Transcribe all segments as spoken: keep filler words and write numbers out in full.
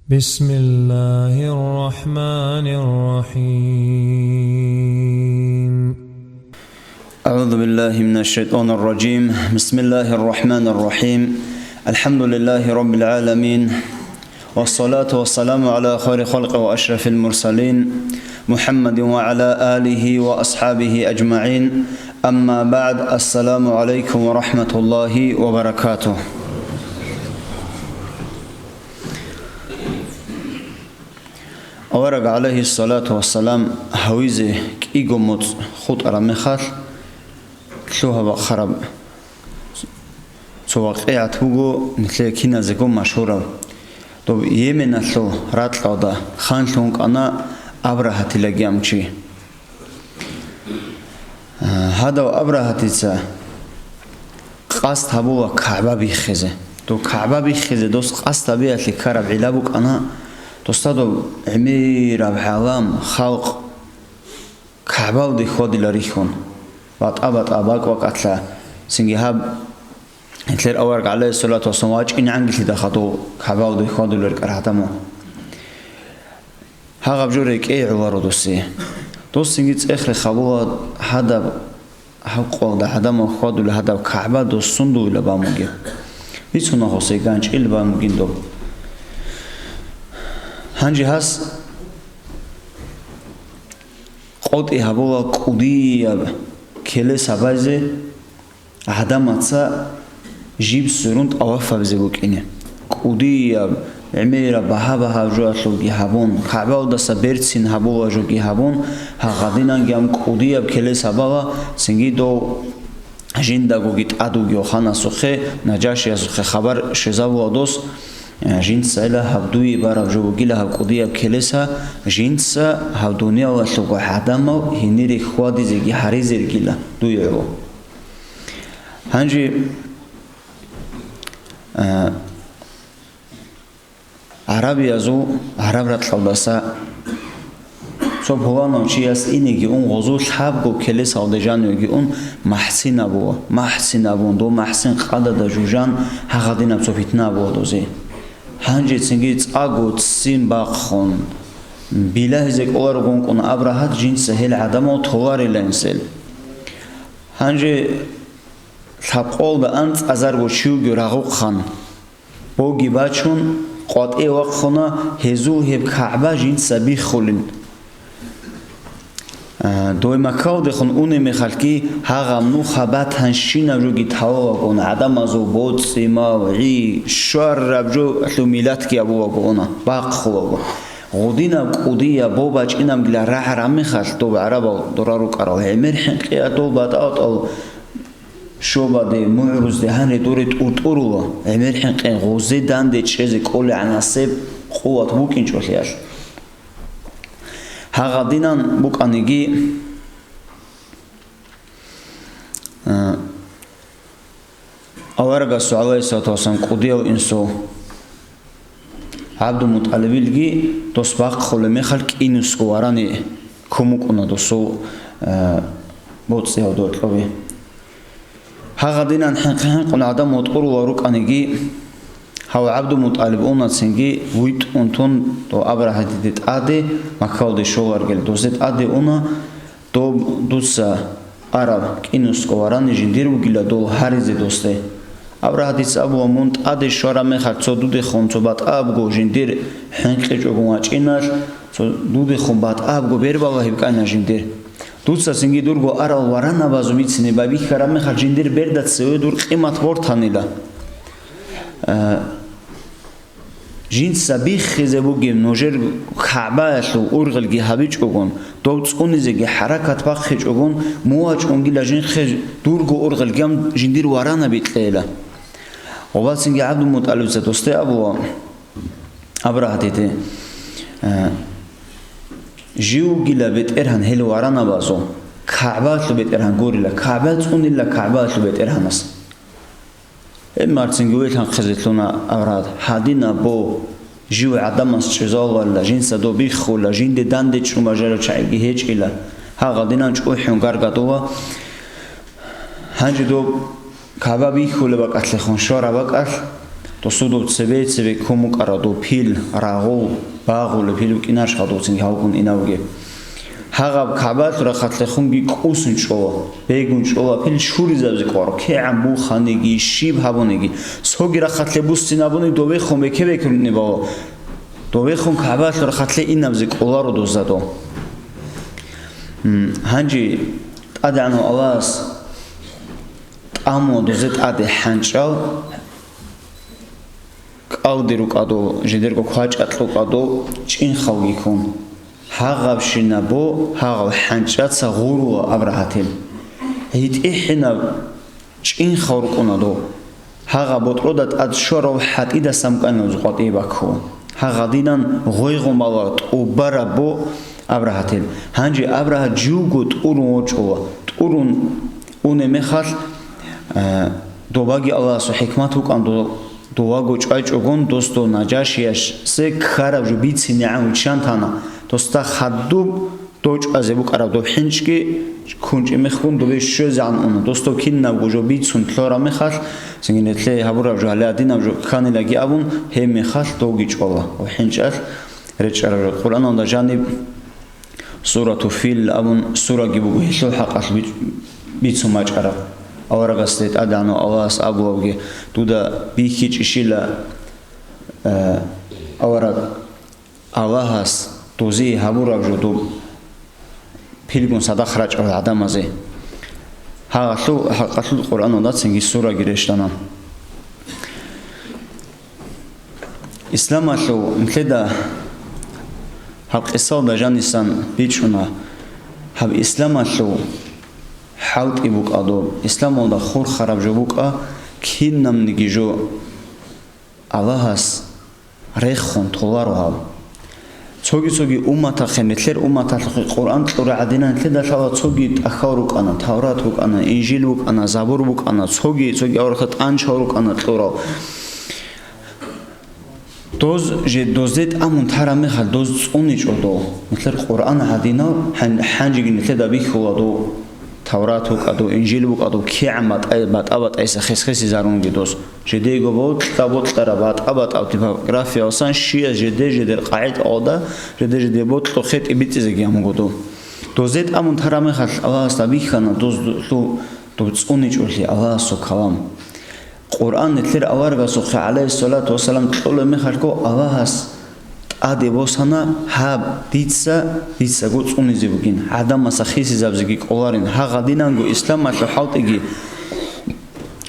بسم الله الرحمن الرحيم. أعوذ بالله من الشيطان الرجيم. بسم الله الرحمن الرحيم. الحمد لله رب العالمين. والصلاة والسلام على خير خلق وأشرف المرسلين محمد وعلى آله وأصحابه أجمعين. أما بعد. السلام عليكم ورحمة الله وبركاته. Авараг, гӀалайгьиссалату вассалам, гьавизе кӀиго моцӀ хутӀараб мехалъ, лъугьа-бахъараб цо вакъигӀат буго нилъее киназего машгьураб. Доб Йеменалъул ракьалда ханлъун вукӀана Абрагьатилаги абун чи. Гьадав Абрагьатица къасд гьабула КагӀба биххизе. Дов КагӀба биххизе дос къасд гьабиялъе ккараб гӀилла букӀана, досда дов гӀемераб гӀалам, халкъ КагӀбалде хьвадила рихьун, батӀа-батӀа, бакӀ-бакӀалъа, цинги гьаб Гьелъер авараг, гӀалайгьиссалату вассалам, вачӀинегӀангилъидал хадув КагӀбалде хьвадулел рукӀарал гӀадамал. Гьагъаб жо рекӀее гӀоларо досие. Досинги цӀех-рех гьабула гьадаб, гьаб къоялда гӀадамал хьвадулел гьадаб КагӀба дос сундулила бан бугеб. Бицуна гьосие, ганчӀил бан бугин доб. Гьанже гьас къотӀи гьабула кӀудияб келес гьабазе, гӀадамаца жиб сверун тӀаваф гьабизе букӀине. КӀудияб, гӀемераб, багьа-багьа жоялъулги гьабун, КагӀбалдаса берцин гьабула жоги гьабун, гьагъадинанги гьабун кӀудияб келес гьабала, цинги дов жиндагоги тӀад вугев ханасухъе, Нажашиясухъе хабар щвезабула дос, э, жинцайила гьаб дуе бараб жо бугила гьаб кӀудияб келеса, жинца гьаб дуниялалъулго гӀадамал гьенире хьвадизеги гьаризе ругила дуе гӀоло. Гьанже, а, гӀарабиязул, гӀараб ракьалдаса цо пуланав чияс инеги ун, гъозул лъабго келесалде жанивеги ун, махӀсин абула, махӀсин абун, дов махӀсин къадада жужан, гьагъадинаб цо питна абула дозе. Гьанжецинги цӀаго ццин бахъун, билагьизе кӀоларогун кӀун Абрагьат жинца гьел гӀадамал толарила инсел. Гьанже лъабкъолда анцӀазарго чи вугев рагъухъан, боги бачун, къватӀие вахъуна гьезул гьеб КагӀба жинца биххулин. А, дой Маккалдехун унеб мехалъги гьагъаб нуха батанщинаб жоги тавулаго уна, гӀадамазул боцӀи-мал, гӀи, щвараб жо лъумилатги абулаго уна, бахъулаго. Гъудинаб кӀудияб бо бачӀинабгила рагӀараб мехалъ, доб гӀарабал дора рукӀарал гӀемер хӀинкъиа дол батӀа-батӀал щобаде, мугӀрузде гьанре дуре тӀуртӀурула, гӀемер хӀинкъи гъозе данде чӀезе кӀолегӀанасеб къуват букӀинчӀолъиялъ. Гьагъадинан букӀаниги, а, аварагасул, гӀалайгьиссалату вассалам, кӀудияв инсул ГӀабдулмутӀалибилги дос бахъулеб мехалъ кӀинусго варани ккун букӀуна досул, а, боцӀиялда гьоркьобе. Гьагъадинан хӀинкъи-хӀинкъун гӀадамал тӀурулел рукӀаниги, гьав ГӀабдулмутӀалиб уна цинги витӀун тун дов Абрагьатиде тӀаде, Маккалде щоларгел дозе тӀаде уна, доб дуца араб кӀинусго варани жиндир вугила дол гьаризе досде. Абрагьатица абула, мун тӀаде щвараб мехалъ цо дудехун цо батӀаябго жиндир хӀинкъичӀого вачӀиналъ, цо дудехун батӀаябго бер балагьи букӀана жиндир. Дуца цинги дурго арал варанабазул бицине байбихьараб мехалъ жиндир берда цеве дур къимат бортанила. Э, жинца биххизе бугеб нужер КагӀбаялъул ургъелги гьабичӀогон, дов цӀунизеги хӀаракат бахъичӀогон, мугьачӀунгила жинхъе дурго ургъелги гьаб жиндир варанаб бикьейила. Гъобацинги ГӀабдулмутӀалибица досде абула, Абрагьатиде, э, жив вугила бетӀергьан гьел варанабазул, КагӀбаялъул бетӀергьан гурила, КагӀба цӀунила КагӀбаялъул бетӀергьанас. Гьеб марцинги веханхъизе лъуна Абрагьат, гьадинаб бо, жив гӀадамас чӀезавуларила, жинца доб биххула, жинде данде чӀун бажарав чагӀиги гьечӀила, гьагъадинан чӀухӀун гаргадула. Гьанже доб КагӀба бихьулеб бакӀалъехун щвараб бакӀалъ, Досудаб цебе-цебе ккун букӀараб доб пил, рагъул, багъулеб пил букӀинарищха дов цинги гьавгун инавги? Гьагъаб КагӀбаялъул рахъалъехунги кӀусун чӀола, бегун чӀола, пил чуризабизе кӀваро, кигӀан буханиги, щиб гьабуниги. Цоги рахъалъе буссинабуни довехун бекеб-бекеб рукӀине бала. Довехун КагӀбаялъул рахъалъе инабизе кӀоларо доза дов. М, гьанже ТӀадегӀанав Аллагьас тӀамула дозе тӀаде хӀанчӀал, кӀалди рукӀадул, жидерго квачӀа кьукӀадул чӀинхалги ккун. Гьагъабщинаб бо гьагъав хӀанчӀаца гъурула Абрагьатил. ГьитӀихӀинаб чӀинхал рукӀуна дов. Гьагъа ботӀрода тӀад щварав хӀатӀидасан букӀанилан къватӀие баккун. Гьагъадинан гъойгъун бала тӀубараб бо Абрагьатил. Гьанже Абрагьат живго тӀурун вочӀула. ТӀурун унеб мехалъ, э, добаги Аллагьасул хӀикмат букӀан до-, доваго чӀвайчӀогон дос дов Наджашиясе ккараб жо бицинегӀан виччан тана. Досда хадуб дочӀазе букӀараб доб хӀинчӀги ккунчӀеб мехгун добе щвезегӀан уна. Дос дов кинабго жо бицун лъораб мехалъ, цинги нилъее гьабураб жо гьале гьадинаб жо кканилаги абун, гьеб мехалъ довги чӀвала. Ва хӀинчӀалъ речӀчӀараб жо. Къуръаналда жаниб Сурату Фил абун сураги буго, гьелъул хӀакъалъ бич-, бицун бачӀараб. Аварагасде ТӀадегӀанав Аллагьас абулебги, дуда бихьичӀищила, э, авараг, Аллагьас дозие гьабураб жо доб пилгун цадахъ рачӀарал гӀадамазе. Гьагъалъул хӀакъалъулъ Къуръаналда цинги сураги рещтӀана. Исламалъул нилъеда гьаб къисалда жанисан бичӀчӀуна, гьаб исламалъул хӀалтӀи букӀа доб, исламалда хурхараб жо букӀа, кинабниги жо Аллагьас рехун толаро гьаб. Цоги-цоги умматахъе, нилъер умматалъухъе Къуръан кьурай гӀадинан нилъеда лъала цоги тӀахьал рукӀана, Таврат букӀана, Инжил букӀана, Забур букӀана, цоги-цоги аварагасда тӀанчал рукӀана кьурал. Доз же, дозде тӀамун тараб мехалъ доз цӀуничӀо дов. Нилъер Къуръан гӀадинал, хӀан-, хӀанжеги нилъеда бихьула дов. Таврат букӀа дов, Инжил букӀа дов, кигӀан батӀа-, батӀа-батӀайса хес-хесизарунги дос. Жидего бокьа-бокьараб батӀа-батӀаб типографиялсан щияс жиде-жидер къагӀидаялда жиде-жиде бокьухъе тӀибитӀизеги гьамуго дов. Дозе тӀамун тараб мехалъ Аллагьасда бихьана доз лъу-, доб цӀуничӀолъи Аллагьасул калам. Къуръан нилъер аварагасухъе, гӀалайгьиссалату вассалам, кьолеб мехалъго Аллагьас тӀаде босана, гьаб дица, дицаго цӀунизе бугин, гӀадамаса хисизабизеги кӀоларин, гьагъадинанго исламалъул хӀалтӀиги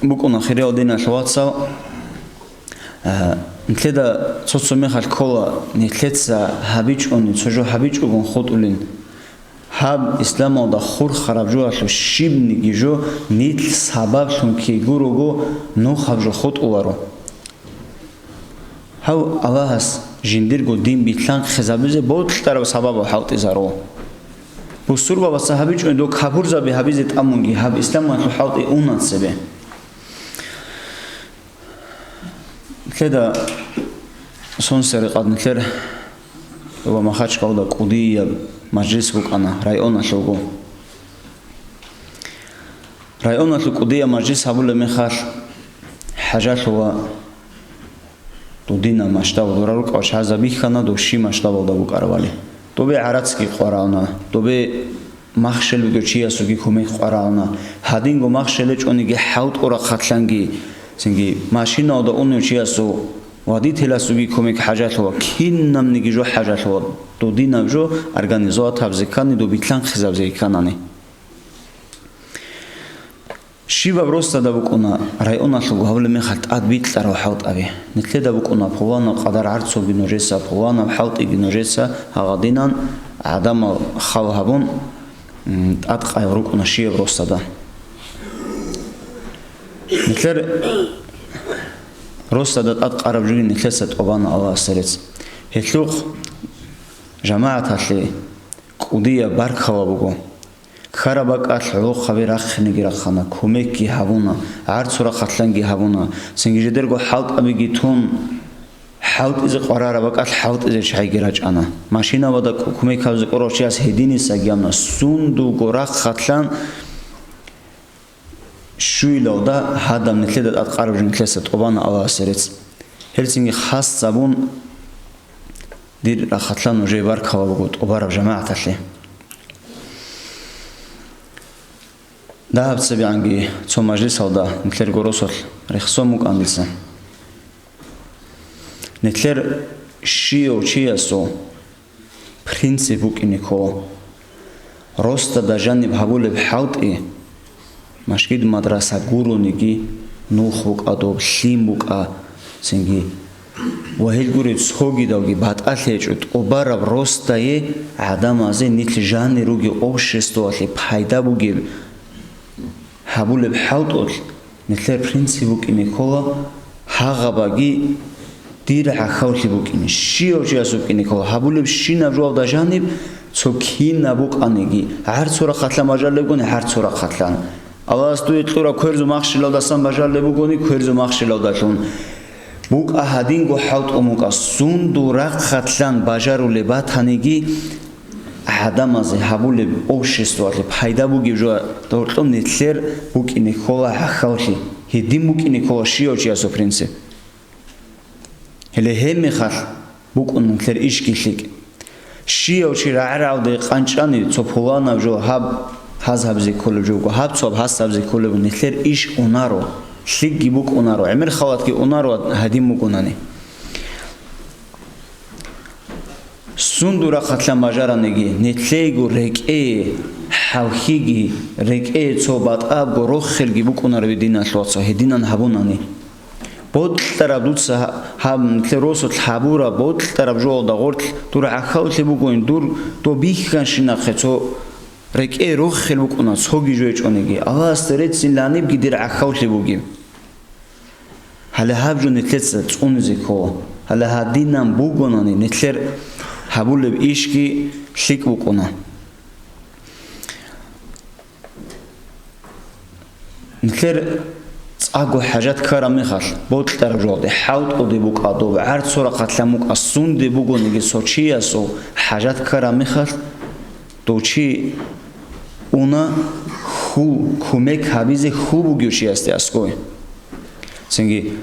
букӀуна, хириял диналъул вацал. А, нилъеда цо-цо мехалъ ккола, нилъеца гьабичӀони, цо жо гьабичӀогун хутӀулин. Гьаб исламалда хурхараб жоялъул щибниги жо нилъ сабаблъун ккей гурого нухаб жо хутӀуларо. Гьав Аллагьас жиндирго дин билълъанхъизабизе бокьараб сабабал хӀалтӀизаро. Бусурбабаца гьабичӀони дов капурзаби гьабизе тӀамунги, гьаб исламалъул хӀалтӀи уна цебе. Нилъеда сунсарикъад нилъер ва Махачкалда кӀудияб мажлис букӀана районалъулго. Районалъул кӀудияб мажлис гьабулеб мехалъ хӀажалъула дудина масштаб, дура рукӀа чагӀазда бихьана, дов щи масштабалда букӀарабали. Добе гӀарацги къварагӀуна, добе махщел бугев чиясулги кумек къварагӀуна. Гьадинго махщел гьечӀониги хӀалтӀурахъалъанги, цинги машиналда унев чиясул водителасулги кумек хӀажалъула, кинабниги жо хӀажалъула, дудинаб жо организовать гьабизе ккани, доб билълъанхъизабизе кканани. Щибаб росдада букӀуна районалъул гьавле мехалъ тӀад бикьарав хӀалтӀаби. Нилъеда букӀуна пуланаб къадар гӀарцуги нужеца, пуланаб хӀалтӀиги нужеца, гьагъадинан гӀадамал хал гьабун, м, тӀадкъаял рукӀуна щибаб росдада. Нилъер росдада тӀадкъараб жоги нилъеца тӀубана Аллагьасе рецц. Гьелъухъ жамагӀаталъе кӀудияб баркала буго. Ккараб бакӀалъ гӀолохъаби рахъинеги рахъана, кумекги гьабуна, гӀарцурахъалъанги гьабуна, цинги жидерго хӀалтӀабиги тун, хӀалтӀизе къварараб бакӀалъ хӀалтӀизе чагӀиги рачӀана. Машинабада кумек гьабизе кӀурав чияс гьединисаги абуна, сундулго рахъалъан щуйлалда гьадаб нилъеда тӀадкъараб жо нилъеца тӀубана Аллагьасе рецц. Гьелцинги хас гьабун, дир рахъалъан нужее баркала буго тӀубараб жамагӀаталъе. Дагьаб цебегӀанги цо мажлисалда нилъер горосулъ рехсон букӀан дица. Нилъер щияв чиясул принцип букӀине ккола. Росдада жаниб гьабулеб хӀалтӀи, машгид-мадраса гурониги, нух букӀа доб, лъим букӀа, цинги ва гьел гуреб цогидалги батӀалъи гьечӀо, тӀубараб росдае гӀадамазе нилъ жанир ругеб обществоялъе пайда бугеб гьабулеб хӀалтӀулъ нилъер принцип букӀине ккола, гьагъабаги дир гӀахьавлъи букӀине, щияв чияс букӀине ккола, гьабулебщинаб жоялда жаниб цо кинаб букӀаниги, гьар цо рахъалъан бажарулеб бугони, гьар цо рахъалъан. Аллагьас дуе кьураб кверзу махщелалдасан бажарулеб бугони, кверзу махщелалдалъун. БукӀа гьадинго хӀалтӀун букӀа, сундул рахъалъан бажарулеб батаниги, гӀадамазе гьабулеб обществоялъе пайда бугеб жо гьоркьоб нилъер букӀине ккола гӀахьавлъи, гьедин букӀине ккола щияв чиясул принцип. Гьеле гьеб мехалъ букӀун нилъер ишги лъикӀ. Щияв чи рагӀи-рагӀалде къанчӀани, цо пуланаб жо гьаб гьаз гьабизе кколеб жо буго, гьаб цо гьаб гьас гьабизе кколеб буго, нилъер иш унаро, лъикӀги букӀунаро, гӀемер халатги унаро гьадин бугонани. Сундул рахъалъан бажараниги, нилъейго рекӀее хӀалхьиги, рекӀее цо батӀабго рохелги букӀунаро, диналъул вацал, гьединан гьабунани. Бокьараб дуца гьаб нилъер росулъ гьабураб бокьараб жоялда гъорлъ дур гӀахьавлъи бугони, дур доб бихьанщинахъе цо рекӀее рохел букӀуна, цоги жо гьечӀониги, Аллагьасда реццин лъанибги дир гӀахьавлъи бугеб. Гьале гьаб жо нилъеца цӀунизе ккола. Гьале гьадинан бугонани, нилъер гьабулеб ишги лъикӀ букӀуна. Нилъер цӀакъго хӀажат ккараб мехалъ, бокьараб жоялде хӀалтӀуде букӀа доб, гӀар цо рахъалъан букӀа, сунде бугониги цо чиясул хӀажат ккараб мехалъ, дов чи уна хьул, кумек гьабизе хьул бугев чиясде аскӀове. Цинги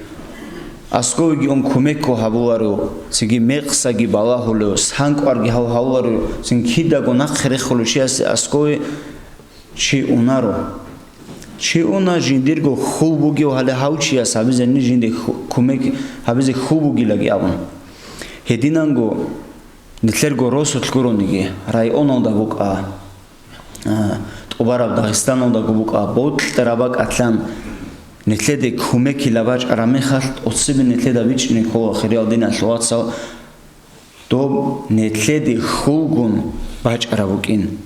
аскӀовеги ун кумекго гьабуларо, цинги мекъсаги балагьулев, санкӀварги гьав гьавуларо, цинги кидаго нахъе рехулев чиясде аскӀове чи унаро. Чи уна жиндирго хьул бугев, гьале гьав чияс гьабизени жинде ху-, кумек гьабизе хьул бугилаги абун. Гьединанго нилъерго росулъ гурониги, районалда букӀа, а, тӀубараб Дагъистаналдаго букӀа, бокьараб бакӀалъан нилъеде кумекила бачӀараб мехалъ, тӀоцебе нилъеда бичӀчӀине ккола, хириял диналъул вацал, доб нилъеде хьулгун бачӀараб букӀин.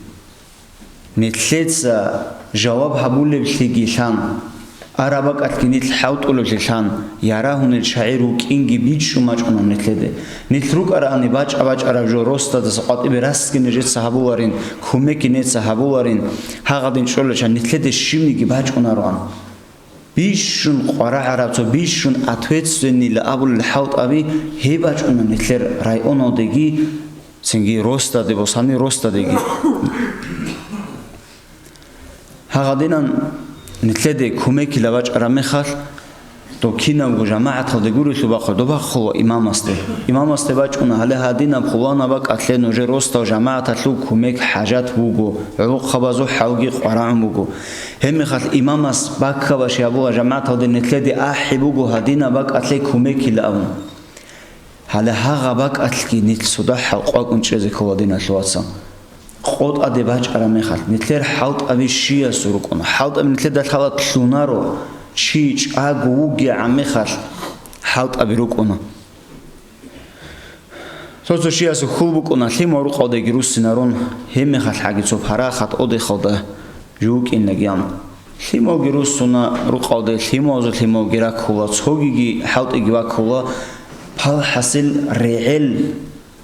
Нилъеца жаваб гьабулеблъиги лъан, араб бакӀалъги нилъ хӀалтӀулеблъи лъан, ярагьунел шагӀир вукӀинги бичӀчӀун бачӀуна нилъеде. Нилъ рукӀараани бачӀа-бачӀараб жо росдадаса къватӀибе расги нижеца гьабуларин, кумекги неца гьабуларин, гьагъадин чӀолелча нилъеде щибниги бачӀунароан. Бищун къварагӀараб, цо бищун ответственныйла абулел хӀалтӀаби гьеб бачӀуна нилъер районалдеги, цинги росдаде, босани росдадеги. Гьагъадинан нилъеде кумекила бачӀараб мехалъ, доб кинабго жамагӀаталде гурелъул бахъула, доб бахъула имамасде. Имамасде бачӀуна, гьале гьадинаб хуланаб бакӀалъе нужер росдал жамагӀаталъул кумек хӀажат буго, гӀолохъабазул хӀалги къварагӀун буго. Гьебмехалъ имамас баккабаш гьабула жамагӀаталде нилъеде ахӀи буго гьадинаб бакӀалъе кумекила абун. Гьале гьагъа бакӀалъги нилъ цо дагьал къвакӀун чӀезе ккола, диналъул вацал. КъотӀаде бачӀараб мехалъ, нилъер хӀалтӀаби щиясул рукӀуна. ХӀалтӀаби нилъеда лъала лъунаро, чи чӀаго вугегӀан мехалъ хӀалтӀаби рукӀуна. Цо-цо чиясул хьул букӀуна, лъимал рукъалдеги руссинарун, гьебмехалъ гьаги цо парахат одехалда жукӀинагиян. Лъималги руссуна рукъалде, лъималазул лъималги раккула, цогиги хӀалтӀиги ваккула, палхӀасил регӀел,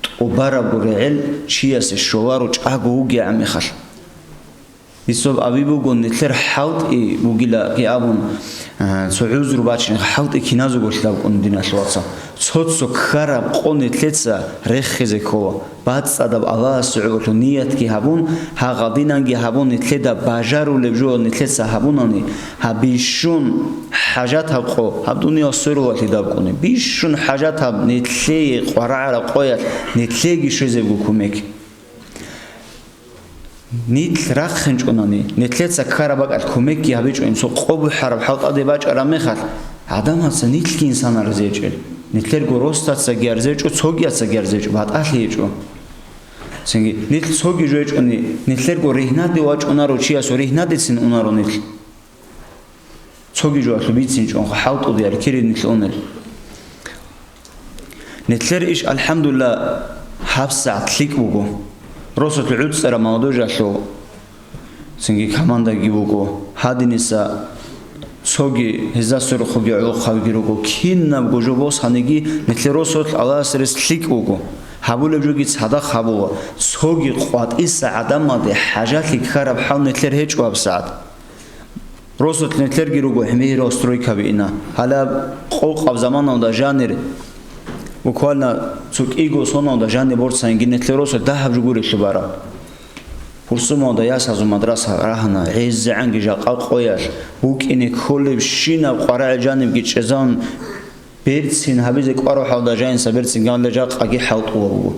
тӀубарабго регӀел чиясе щоларо чӀаго вугегӀан мехалъ. Гьесаб аби буго, нилъер хӀалтӀи бугилаги абун, а, цо гӀузру бачине, хӀалтӀи киназего лъабкӀун, диналъул вацал. Цо-цо ккараб къо нилъеца рехизе ккола. БацӀцӀадаб Аллагьасе гӀоло ниятги гьабун, гьагъадинанги гьабун, нилъеда бажарулеб жо нилъеца гьабунани, гьаб бищун хӀажатаб къо, гьаб дуниял сверулалъидаб кӀуни. Бищун хӀажатаб нилъее къварагӀараб къоялъ нилъееги щвезебго кумек. Нилъ рахъинчӀунани, нилъеца ккараб бакӀалъ кумекги гьабичӀо, инсул къо бухӀараб хӀалтӀаде бачӀараб мехалъ, гӀадамаца нилъги инсанал разечӀел. Нилъерго росдацаги арзечӀо, цогияцаги арзечӀо, батӀалъи гьечӀо. Цинги нилъ цоги жо гьечӀони, нилъерго ригьнаде вачӀунаро чиясул ригьнадецин унаро нилъ. Цоги жоялъул бицинчӀунха хӀалтӀудиял кири нилъ унел. Нилъер иш, алхӀамдулилла, гьабсагӀат лъикӀ буго. Росулъ гӀуцӀараб молодой жалъул цинги командаги буго. Гьадиниса цоги гьезда сверухъги гӀолохъабиги руго. Кинабго жо босаниги, нилъер росулъ Аллагьасе рес лъикӀ буго. Гьабулеб жоги цадахъ гьабула. Цоги къватӀиса гӀадамалде хӀажалъи ккараб хӀал нилъер гьечӀо гьабсагӀат. Росулъ нилъерги руго гьимихьирал стройкаби ина. Гьалаб къокъаб заманалда жанир, буквально цо кӀиго соналда жанир борцанги нилъер росулъ дагьаб жо гурелъул бараб. Пурсумалда ясазул мадраса рагьана, гӀезегӀанги жакъа къоялъ, букӀине кколебщинаб къварагӀел жанибги чӀезан, берцин гьабизе кӀварав хӀалда жаниса берцин ганле жакъаги хӀалтӀула буго.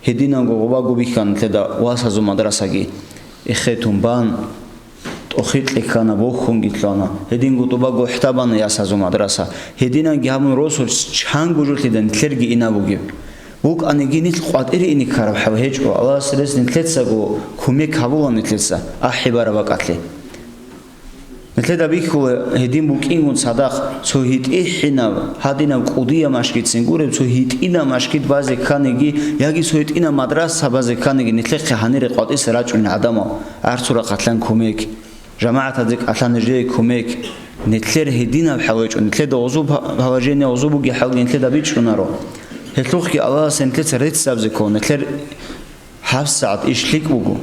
Гьединанго гъобаго бихьана нилъеда васазул мадрасаги. Эхетун бан, тӀохи кьехьана, бохьунги лъана. Гьединго тӀубаго хӀтабана ясазул мадраса. Гьединанги гьабун росулъ чанго жолъида нилъерги ина бугеб. БукӀаниги нилъ къватӀире ине ккараб хӀал гьечӀо. Аллагьас рес нилъецаго кумек гьабула нилъеца, ахӀи бараб бакӀалъе. Нилъеда бихьула гьедин букӀингун цадахъ цо гьитӀихӀинаб, гьадинаб кӀудияб машгицин гуреб, цо гьитӀинаб машгид базе кканиги, яги цо гьитӀинаб мадраса базе кканиги, нилъехъе гьанире къватӀиса рачӀунел гӀадамал, арцура калъан кумек, жамагӀатазе калъан нижее кумек, нилъер гьединаб хӀал гьечӀо, нилъеда гъозу положение гъозу бугеб хӀалги нилъеда бичӀчӀунаро. Гьелъухъги Аллагьас нилъеца рецц абзе ккола, нилъер ГьабсагӀат иш лъикӀ буго.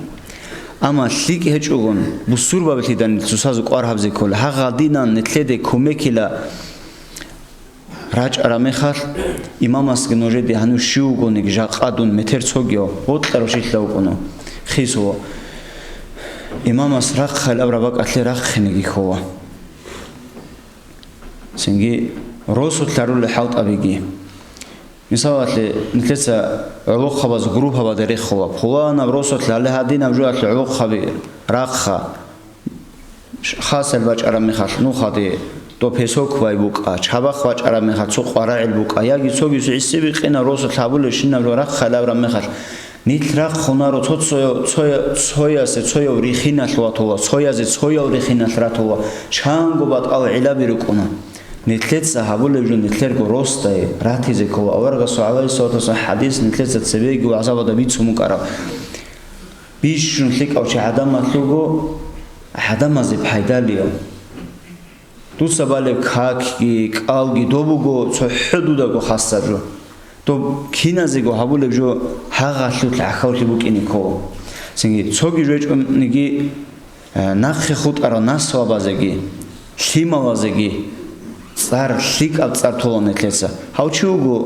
Амма лъикӀ гьечӀогун, бусурбабилъидал цоцазул кӀвар гьабзе ккола. Гьагъадинан нилъеде кумекила рачӀараб мехалъ, имамасги нужеде гьанив щив вугониги жакъа дун метер цогияв, бокьарав щилъа вукӀуна. Хисо. Имамас рахъайилаб рабакӀалъе рахъинеги ккола. Цинги росулъ гьарулел хӀалтӀабиги. Мисалалъе, нилъеца гӀолохъабаз группабаде рехула, пуланаб росулъ гьале гьадинаб жоялъе гӀолохъаби рахъа, хасал бачӀараб мехалъ нухаде доб песок бай букӀа, чабахъ бачӀараб мехалъ цо къварагӀел букӀа, яги цогиса гӀиси бикъина росулъ гьабулебщинаб жо рахъайилаб раб мехалъ, нилъ рахъунаро цо-, цо-, цо-, цоясе цояв рихиналъ ватула, цоязе цояв рихиналъ ратула, чанго батӀал гӀилаби рукӀуна. Нилъеца гьабулеб жо нилъерго росдае ратизе ккола. Аварагасул гӀалайгьиссалату вассалам хӀадис нилъеца цебеги вагӀзабада бицун букӀараб. Бищун лъикӀав чи гӀадамалъулго, гӀадамазе пайдалияв. Дуца балеб какги, кӀалги доб буго цохӀо дудаго хасаб жо. Доб киназего гьабулеб жо гьагъалъулъ гӀахьавлъи букӀине ккола. Цинги цоги жо гьечӀониги, э, нахъе хутӀарал наслабазеги, лъималазеги цӀар, лъикӀаб цӀар тола нилъеца. Гьав чи вуго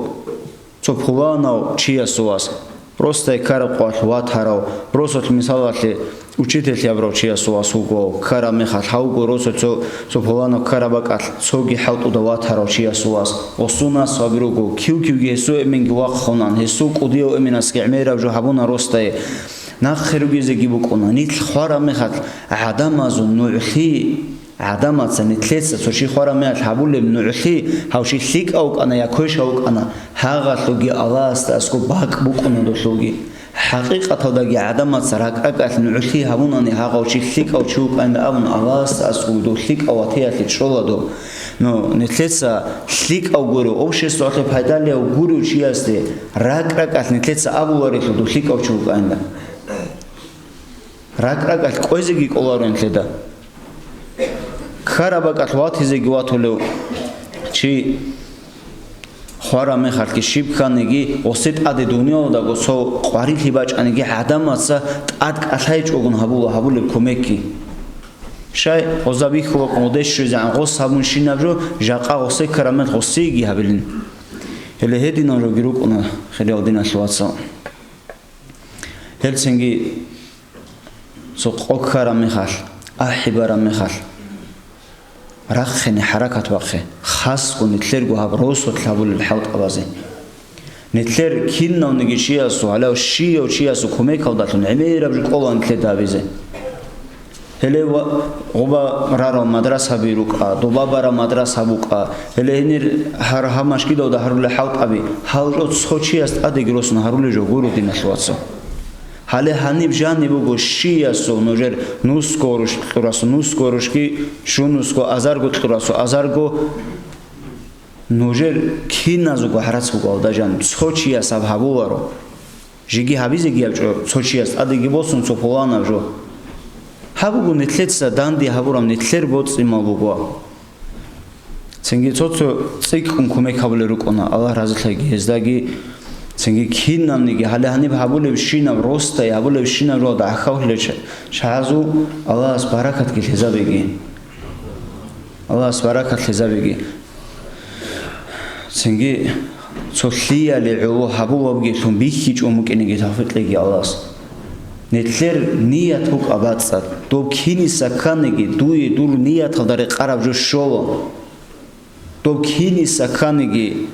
цо пуланав чиясул вас, просто ккараб къоялъ ватарав, росулъ мисалалъе учитель абурав чиясул вас вуго, ккараб мехалъ гьав вуго росулъ цо, цо пуланав ккараб бакӀалъ цоги хӀалтӀуда ватарав чиясул вас, гъосул наслаби руго, кив-кивги гьесул эменги вахъунан, гьесул кӀудияв эменасги гӀемераб жо гьабуна росдае. Нахъе ругезеги букӀуна, нилъ хвараб мехалъ гӀадамазул нугӀлъи, гӀадамаца нилъеца цо чи хвараб мехалъ гьабулеб нугӀлъи, гьав чи лъикӀав вукӀана я квешав вукӀана, гьагъалъулги Аллагьасда аскӀоб бакӀ букӀуна долъулги. ХӀакъикъаталдаги гӀадамаца ракӀ-ракӀалъ нугӀлъи гьабунани гьагъав чи лъикӀав чи вукӀанин абун Аллагьасда аскӀоб дов лъикӀав ватиялъе чӀола доб. Ну, нилъеца лъикӀав гурев, обществалъе пайдалияв гурев чиясде ракӀ-ракӀалъ нилъеца абуларелъул дов лъикӀав чи вукӀанин. РакӀ-ракӀалъ кӀвезеги кӀоларо нилъеда. Ккараб бакӀалъ ватизеги ватулев чи хвараб мехалъги щиб кканиги, гъосе тӀаде дуниялалдаго цо къварилъи бачӀаниги гӀадамаца тӀад кӀалъайчӀогун гьабула гьабулеб кумекги. Щай, гъоза бихьула кьун гъодеш щвезегӀан гъос гьабун щинаб жо, жакъа гъосе ккараб мехалъ гъосеги гьабилин. Гьеле гьединал жоги рукӀуна, хириял диналъул вацал. Гьелцинги цо къо ккараб мехалъ, ахӀи бараб мехалъ, рахъине хӀаракат бахъе, хасго нилъерго гьаб росулъ гьабулел хӀалтӀабазе. Нилъер кинавниги чиясул, гьалав щияв чиясул кумекалдалъун гӀемераб жо кӀола нилъеда гьабизе. Гьеле ва-, гъуба рарал мадрасаби рукӀа, доба барал мадраса букӀа, гьеле гьенир гьар гьаб машгидалда гьарулел хӀалтӀаби, гьал жо цо чияс тӀадеги росун гьарулел жо гуро, диналъул вацал. Гьале гьаниб жаниб буго щиясул нужер нусго руш кьурасул, нусго рушги щунусго, азарго кьурасул, азарго. Нужер киназего гӀарац буго алда, жан, цо чияс гьаб гьабуларо. Жеги гьабизеги гьабчӀо цо чияс, тӀадеги босун цо пуланаб жо. Гьаб буго нилъеца данде гьабураб, нилъер боцӀи-мал буго. Цинги цо-цо цӀикӀкӀун кумек гьабулел рукӀуна, Аллагь разилъаги гьездаги. Цинги кинабниги гьале гьаниб гьабулебщинаб, росдай гьабулебщинаб жо дагьхъавлъе ча-, чагӀазул Аллагьас баракатги лъезабеги. Аллагьас баракат лъезабеги. Цинги цо лъияле гӀоло гьабулеб бугеблъун бихьичӀого букӀинеги тавфикъ кьеги Аллагьас. Нилъер ният букӀа бацӀцӀад. Доб киниса кканиги, дуе дур нияталда рекъараб жо щола. Доб киниса кканиги,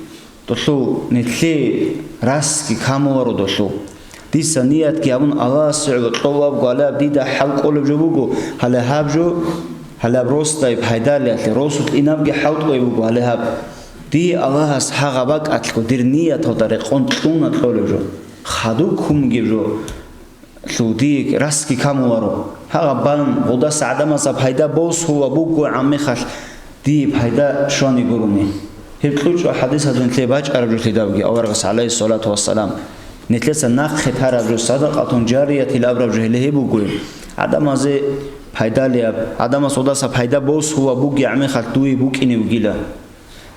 долъул нилъее расги камуларо долъул. Дица ниятги гьабун Аллагьасе гӀоло кьолеб буго, гьале гьаб дида хӀал кӀолеб жо буго, гьале гьаб жо, гьале гьаб росдай пайдалиялъе, росулъ инабги хӀалтӀуе буго, гьале гьаб. Дие Аллагьас гьагъа бакӀалъго дир нияталда рекъон кьуна кьолеб жо. Хадуб ккун бугеб жо. Лъул дие расги камуларо. Гьагъаб бан гъудаса гӀадамазда пайда босула буго гӀаммихалъ дие пайда щвани гурони. Гьеб кьучӀо хӀадисазул нилъее бачӀараб жо лъидабги аварагас, гӀалайгьиссалату вассалам. Нилъеца нахъе тараб жо, садакъатун жариятил абураб жо гьеле гьеб буго. ГӀадамазе пайдалияб, гӀадамас гъудаса пайда босула буго гӀаммихалъ дуе букӀине бугила.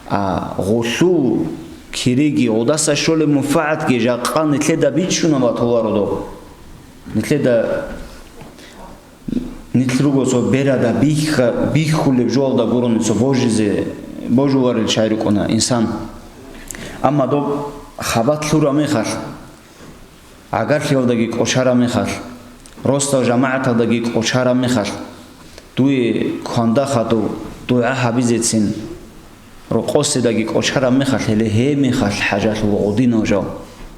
А гъулъул кириги, гъудаса щолеб мунфагӀатги жакъа нилъеда бичӀчӀунаб батуларо доб. Нилъеда, нилъ руго цо берада бихха-, биххулеб жоялда гурони цо божизе, божуларел чагӀи рукӀуна инсан. Амма доб хабалъ лъураб мехалъ, гӀагарлъиялдаги кӀочараб мехалъ, росдал жамагӀаталдаги кӀочараб мехалъ, дуе кванда хадув дугӀа гьабизецин рокъоседаги кӀочараб мехалъ, гьеле гьеб мехалъ хӀажалъула гъудинал жал,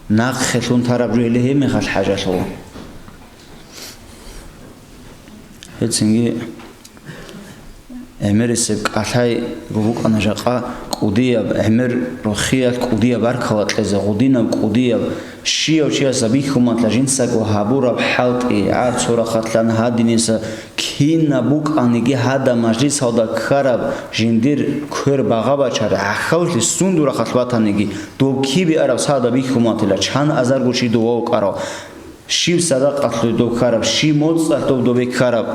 нахъе лъун тараб жо гьеле гьеб мехалъ хӀажалъула. Гьецинги ГӀемерисеб кӀалъай букӀана жакъа кӀудияб гӀемер рохиялъ кӀудияб баркала кьезе, гъудинаб кӀудияб, щияв чиясда бихьуматла жинцаго гьабураб хӀалтӀи, гӀарцурахъатлъан гьадиниса кинаб букӀаниги гьада мажлисалда ккараб жиндир квер багъа-бачар гӀахьаллъи сундурахъалъ батаниги, доб кибе араб сагӀда бихьуматила, чан азарго чи дова вукӀарав, щиб садакъалъуй доб ккараб, щиб моцӀалъ доб добе ккараб.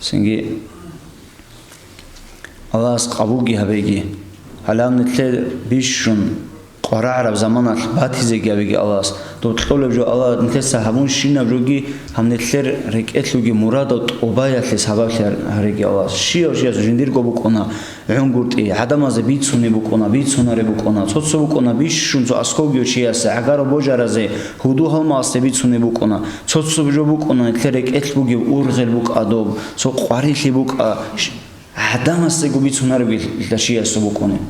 Цинги Аллагьас къабулги гьабеги. Гьале гьаб нилъер бищун къварагӀараб заманалъ батизеги гьабеги Аллагьас. Доб кьолеб жо Аллагь нилъеца гьабунщинаб жоги, гьаб нилъер рекӀелъулги мурадал тӀубаялъе сабаблъи гьареги Аллагьас. Щияв чиясул жиндирго букӀуна гӀунгутӀи, гӀадамазе бицунеб букӀуна, бицунареб букӀуна. Цо-цо букӀуна бищун цо аскӀовги чиясе, гӀагарав божаразе, гьудул-гьалмагъасде бицунеб букӀуна. Цо-цо жо букӀуна, нилъер рекӀелъ бугеб ургъел букӀа доб, цо къварилъи букӀа, ш-, гӀадамасдего бицунареб гьелда чиясул букӀунеб.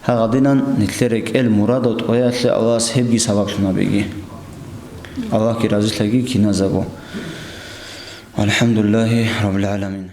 Гьагъадинан нилъер рекӀел мурадал тӀоялъе Аллагьас гьебги сабаблъун гьабеги. Аллагьги разилъаги киназего. АлхӀамдулиллагьи раббил гӀаламин.